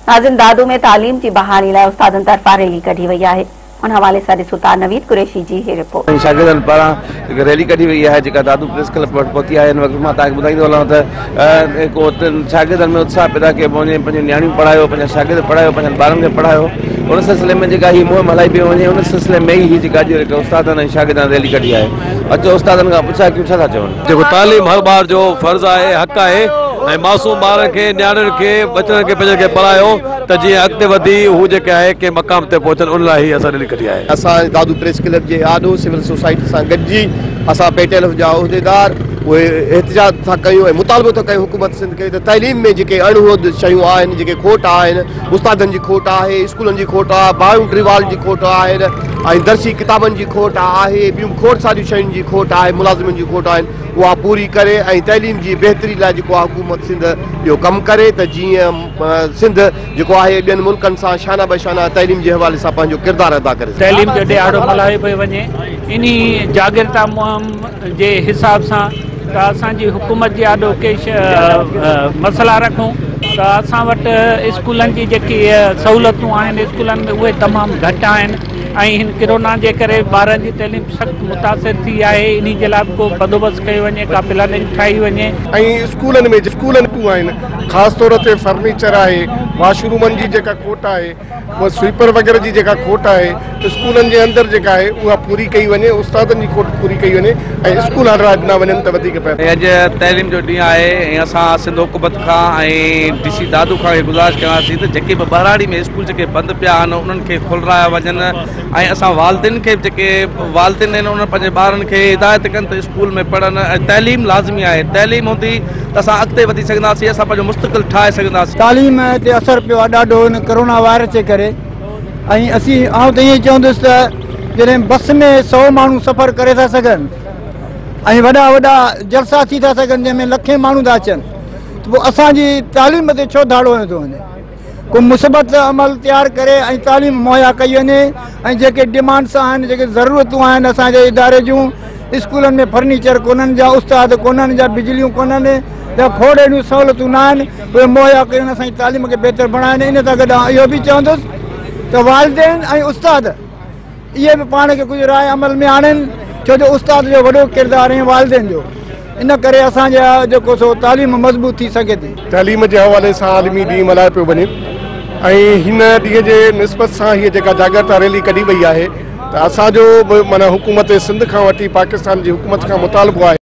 ناظرين دادو ۾ تعليم جي بحالي لاء استادن طرفان ريلي ڪڍي وئي آهي ان حوالي سان ڏسو ٿا نويد قريشي جي هي رپورٽ. شاگردن پاران هڪ ريلي ڪڍي وئي آهي جيڪا دادو پريس ڪلب وٽ پهتي آهي. هن وقت مان توهان کي ٻڌائيندو هلان ته شاگردن ۾ اتساهه پيدا ڪيو پيو وڃي، پنهنجون نياڻيون پڙهايو، پنهنجا شاگرد پڙهايو، پنهنجن ٻارن کي پڙهايو. ان سلسلي ۾ جيڪا هي مهم هلائي پئي وڃي ان سلسلي ۾ ئي هي جيڪا اڄ هڪ استادن ۽ شاگردن ريلي ڪڍي آهي. اچو استادن کان پڇا ڪيون ڇا ٿا چون. جيڪو تعليم هر ٻار جو فرض آهي، حق آهي ۽ معصوم ٻارن کي، نياڻين کي، ٻچڙن کي پنهنجن کي پڙهايو ته جيئن اڳتي وڌي هو جيڪي آهي ڪنهن مقام تي پهچن ان لاء هي اسان ريلي ڪڍي آهي. اسان دادو پريس ڪلب جي آڏو سول سوسائٽي سان گڏجي اسان پي ٽي ايل جا عهديدار اهي احتجاج ٿا ڪيون ۽ مطالبو ٿا ڪيون حڪومت سنڌ کي ته تعليم ۾ جيڪي اڻهوند شيون آهن، جيڪي کوٽ آهن، استادن جي کوٽ آهي، اسڪولن جي کوٽ آهي، بائونڊري وال جي کوٽ آهن ۽ درسي ڪتابن جي کوٽ آهي، ٻيون کوڙ ساريون شين جي کوٽ آهي، ملازمن جي کوٽ آهن، اها پوري ڪري ۽ تعليم جي بهتري لاء جيڪو آهي حڪومت سنڌ اهو ڪم ڪري ته جيئن سنڌ جيڪو آهي ٻين ملڪن سان شانه به شانه تعليم جي حوالي سان پنهنجو ڪردار ادا ڪري سگهي. تعليم جو ڏهاڙو ملهايو پيو وڃي انهي جاڳرتا مهم جي حساب سان ته اسان جي حڪومت جي آڏو ڪي مسئلا رکون ته اسان وٽ اسڪولن جي جيڪي سهولتون آهن اسڪولن ۾ اهي تمام گهٽ آهن ۽ هن ڪرونا جي ڪري ٻارن جي تعليم سخت متاثر ٿي آهي انهي جي لاء به ڪو بندوبست ڪيو وڃي ڪا پلاننگ ٺاهي وڃي. ۽ اسڪولن ۾ اسڪولن آهن خاص طور تي فرنيچر آهي واش رومن جي جيڪا کوٽ آهي سوئيپر وغيره جي جيڪا کوٽ آهي اسڪولن جي اندر جيڪا آهي اها پوري ڪئي وڃي استادن جي کوٽ پوري ڪئي وڃي ۽ اسڪول هلرائي ڏنا وڃن ته وڌيڪ بهتر. اڄ تعليم جو ڏينهن آهي ۽ اسان سنڌ حڪومت کان ۽ ڊي سي دادو کان اهي گذارش ڪنداسين ته جيڪي به ٻهراڙي ۾ اسڪول جيڪي بند پيا آهن انهن کي کولرايا وڃن ۽ اسان والدين کي به جيڪي والدين آهن انهن پنهنجي ٻارن کي هدايت ڪن ته اسڪول ۾ پڙهن ۽ تعليم لازمي آهي تعليم هوندي ته اسان اڳتي وڌي سگهنداسين اسان پنهنجو مستقبل ٺاهي سگهنداسين. تعليم تي اثر پيو آهي ڏاڍو ان ڪرونا وائرس جي ڪري ۽ اسين آئون ته ائين چوندس ته جڏهن بس ۾ سو ماڻهو سفر ڪري ٿا سگهن ۽ وڏا وڏا جلسا ٿي ٿا سگهن جنهن ۾ لکين ماڻهو ٿا اچن ته پوء اسان جي تعليم تي ڇو ڌاڙو هنيو ٿو وڃي ڪو مثبت عمل تيار ڪري ۽ تعليم مهيا ڪئي وڃي ۽ جيڪي ڊمانڊس آهن جيڪي ضرورتون آهن اسان جي اداري جون اسڪولن ۾ فرنيچر ڪونهن جا استاد ڪونهن جا بجليون ڪونهن يا کوڙ اهڙيون سهولتون نه آهن اهي مهيا ڪري اسان جي تعليم کي بهتر بڻائن ان سان گڏ آئون اهو به چوندس ته والدين ۽ استاد اهي به پاڻ کي ڪجهه راء عمل ۾ آڻين ڇو جو استاد جو وڏو ڪردار ۽ والدين جو ان ڪري اسان جا جيڪو سو تعليم مضبوط ٿي سگهي ٿي. تعليم جي حوالي سان عالمي ڏينهن ملهايو پيو وڃي ۽ هن ڏينهن جي نسبت سان هيء جيڪا جاڳرتا ريلي ڪڍي وئي آهي ته اسان جو به معنيٰ حڪومت سنڌ کان وٺي پاڪستان جي حڪومت کان مطالبو آهي.